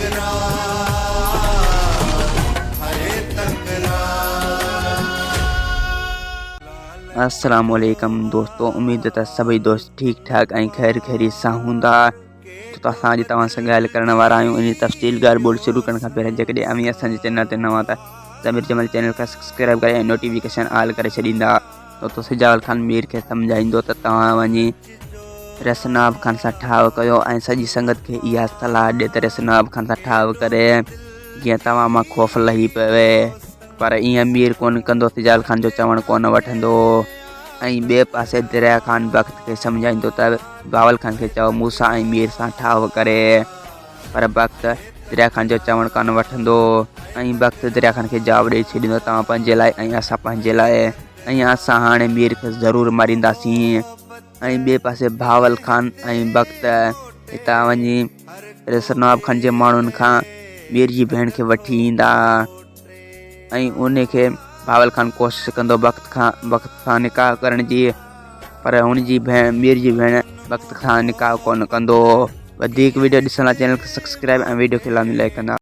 تڪرار هي تڪرار. السلام عليڪم دوستو اميد ته سڀئي دوست ٺيڪ ٺاڪ ۽ خير خيريت سان هوندا ته اسان اڄ توهان سان ڳالهه ڪرڻ وارا آهيون ان تفصيل ڳالهه ٻولهه شروع ڪرڻ کان پهريان جيڪڏهن اوهين اسان جي چينل تي نوان ته ضمير جمال چينل کي سبسڪرائب ڪري ۽ نوٽيفڪيشن آل ڪري ڇڏيندا ته سجاول خان مير کي سمجهائيندو ته توهان وڃي رسناب خان سان ٺاهه ڪيو ۽ سڄي سنگت کي اها صلاح ڏي ته رسناب خان سان ٺاهه ڪري جيئن توهان مان خوف لهي پوي پر ائين مير ڪونه ڪندو سجال خان جو چوڻ ڪونه وٺندو ۽ ٻئي پاسي دريا خان بخت کي سمجهائيندو ته بهاول خان کي چئو مون سان ۽ مير سان ٺاهه ڪري پر بخت دريا خان جو چوڻ ڪانه وٺندو ۽ بخت دريا خان کي جواب ڏئي ڇڏيندو توهان پنهنجي لاء ۽ اسان پنهنجي لاء ۽ اسان هاڻي مير کي ضرور مارينداسين ۽ ٻئي پاسي بهاول خان ۽ بخت هتان وڃي رسناب خان جي ماڻهن کان مير جي ڀيڻ کي وٺي ايندا ۽ ان کي بهاول خان ڪوشش ڪندو بخت کان بخت سان نڪاح ڪرڻ جي پر هن جي ڀيڻ مير جي ڀيڻ بخت سان نڪاح ڪونه ڪندو وڌيڪ ويڊيو ڏسڻ لاء چينل کي سبسڪرائب ۽ ويڊيو کي لائڪ ڪندا.